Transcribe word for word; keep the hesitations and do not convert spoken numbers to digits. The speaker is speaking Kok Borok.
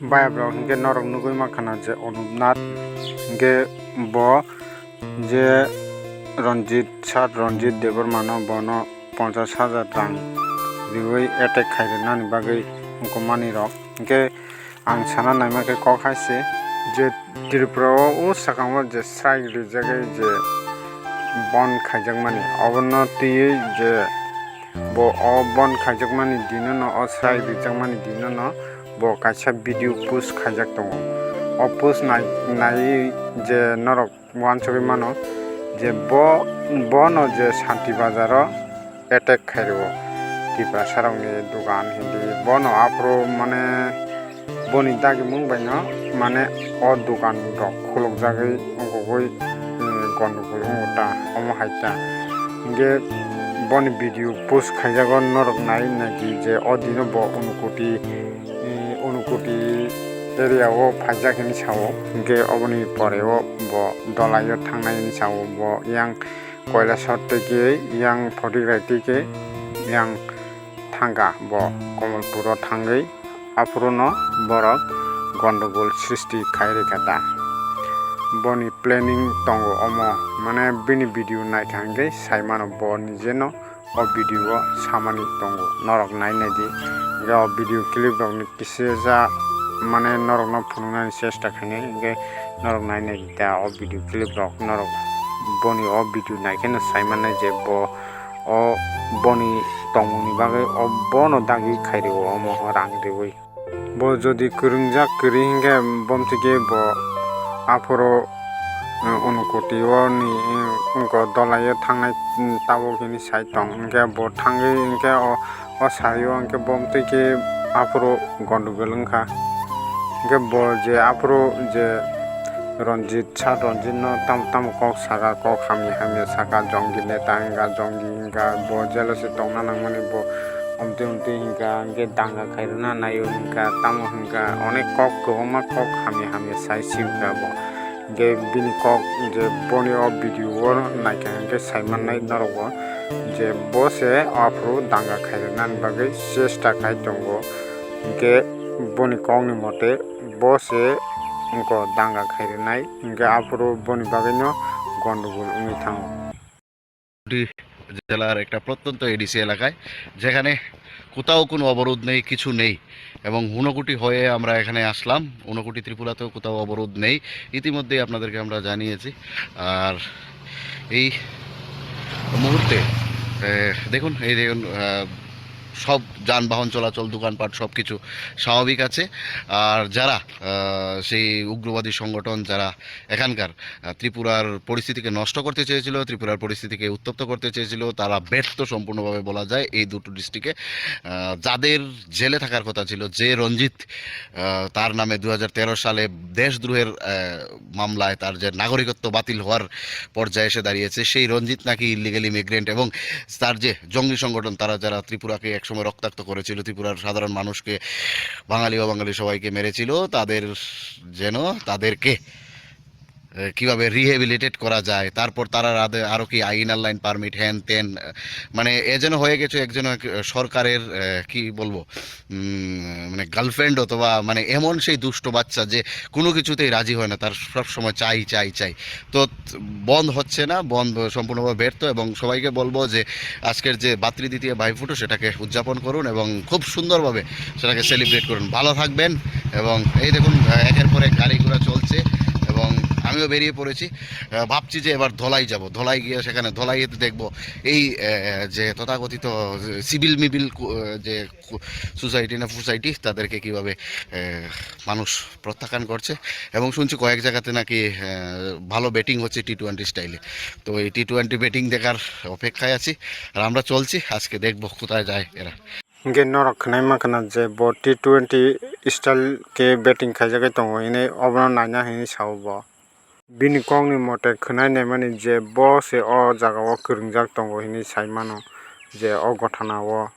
Baya bro, hinkhe norok nugwi mankha na je Anup Nath, hinkhe bo je Ranjit, Sir Ranjit Debbarma no bono ponchash hajar rang riwi attack khai rwnani bagwi wngkha manwi rok. Hinkhe ang sana naima khe kok hai se je Tripura o o sakang o je strike rijagwi je bon khaijakmani, obono twiwi je bo o bon khaijakmani dinono, o strike rijakmani dinono bo kaisa video post khaijak tongo. O post nai, naiwi je norok uansugwi mano je bo, bono je Santi Bazar o attack khairwo Tiprasarokni dogan hindi, bono aphuru mane boni dagimung baino mane o dogan rok khulukjagwi wngkukgwi, eh, gondogol wngo ta, omo hai ta. Hinkhe boni video post khaijago, norok nai naidi je o dino bo Unakoti, eh, Unakoti area o phaijak hinwi sao. Hinkhe oboni pore o bo Dholai o thangnai hinwi sao, bo yang Kailasahar twi khe yang Photograi twi khe yang thangkha bo Kamalpur o thangwi, aphuru no borok gondogol srishti khai rwkha ta. Boni planning tongo omo, mane bini video naikha hinkhe sai mano bo nije no o video o samani tongo, norok nai naidi. Hinkhe o video clip rok ni kisa ja mane norokno phunuknani chesta khainai, hinkhe norok nai naidi ta o video clip rok, norok boni o video naikheno sai mannai je bo o boni tongmungni bagwi o bono dagi khairwo omo rang riwi. Bo jodi kwrwngjak kwrwi hinkhe bomtwi khe bo aphuru, eh, Unakoti o ni, eh, wngkha Dholai o thangnai, mm, tabuk hinwi sai tong, hinkhe bo thangwi hinkhe o O sario hinkhe bomtwi khe aphuru gondogol wngkha. Hinkhe bo je aphuru je Ranjit, Sir Ranjit no tamo tamo kok saka, kok hamya hamya saka, jongi neta wngkha, jongi wngkha, bo jelo se tongna nangmani bo omtwi omtwi hinkha, hinkhe danga khairwna naio hinkha, tamo hinkha, onek kok kwbangma kok hamya hamya sai si wngkha bo. Hinkhe bini kok je boni o video o naikha hinkhe sai mannai norok bo je bo se aphuru danga khairwnani bagwi chesta khai tongo. Hinkhe boni kokni mote bo se wngkha danga khairwnai, hinkhe aphuru boni bagwino gondogol wngwi thango. জেলার একটা প্রত্যন্ত এডিসি এলাকায়, যেখানে কোথাও কোনো অবরোধ নেই, কিছু নেই, এবং ঊনকোটি হয়ে আমরা এখানে আসলাম। ঊনকোটি ত্রিপুরাতেও কোথাও অবরোধ নেই, ইতিমধ্যেই আপনাদেরকে আমরা জানিয়েছি। আর এই মুহূর্তে, এ, দেখুন, এই দেখুন, আহ, সব যানবাহন চলাচল, দোকানপাট, সব কিছু স্বাভাবিক আছে। আর যারা, আহ, সেই উগ্রবাদী সংগঠন, যারা এখানকার, আহ, ত্রিপুরার পরিস্থিতিকে নষ্ট করতে চেয়েছিল, ত্রিপুরার পরিস্থিতিকে উত্তপ্ত করতে চেয়েছিল, তারা ব্যর্থ সম্পূর্ণভাবে বলা যায় এই দুটো ডিস্ট্রিক্টে। আহ, যাদের জেলে থাকার কথা ছিল, যে রঞ্জিত, আহ, তার নামে দুই হাজার তেরো সালে দেশদ্রোহের, আহ, মামলায় তার যে নাগরিকত্ব বাতিল হওয়ার পর্যায়ে এসে দাঁড়িয়েছে, সেই রঞ্জিত নাকি ইলিগাল ইমিগ্রেন্ট, এবং তার যে জঙ্গি সংগঠন, তারা যারা ত্রিপুরাকে একসময় রক্তাক্ত করেছিল, ত্রিপুরার সাধারণ মানুষকে, বাঙালি অবাঙালি সবাইকে মেরেছিল, তাদের যেন, তাদেরকে, এ, কিভাবে রিহেবিলিটেট করা যায়, তারপর তারা রাতে আরো কি ইনার লাইন পারমিট, হ্যান ত্যান, এ, মানে এ যেন হয়ে গেছে একজন এক, এ, সরকারের, এ, কি বলবো, উম, মানে গার্লফ্রেন্ড অথবা মানে এমন সেই দুষ্ট বাচ্চা যে কোনো কিছুতেই রাজি হয় না, তার সব সময় চাই, চাই, চাই। তো বন্ধ হচ্ছে না, বন্ধ সম্পূর্ণভাবে ব্যর্থ। এবং সবাইকে বলবো যে আজকের যে ভাতৃদ্বিতীয়া ভাইফোঁটা, সেটাকে উদযাপন করুন এবং খুব সুন্দরভাবে সেটাকে সেলিব্রেট করুন। ভালো থাকবেন। এবং এই দেখুন, আহ, একের পর এক গাড়ি ঘোড়া চলছে এবং আমিও বেরিয়ে পড়েছি। আহ, ভাবছি যে এবার ধলাই যাব, ধলাই গিয়ে সেখানে ধলাইতে দেখবো এই, আহ, যে তথাকথিত সিভিল মিবিল কো-, আহ, যে কো-, সোসাইটি না ফোসাইটি, তাদেরকে কিভাবে, আহ, মানুষ প্রত্যাখ্যান করছে। এবং শুনছি কয়েক জায়গাতে নাকি, আহ, ভালো ব্যাটিং হচ্ছে টি টোয়েন্টি স্টাইলে। তো এই টি টোয়েন্টি ব্যাটিং দেখার অপেক্ষায় আছি। আর আমরা চলছি, আজকে দেখবো কোথায় যায় এরা। Hinkhe norok khwnai mankha na je bo T twenty style khe batting khaijagwi tongo hinwi obono naina hinwi sao bo. Bini kokni mote khwnai naimani je bo se o jagao kwrwngjak tongo hinwi sai mano je o gothanao.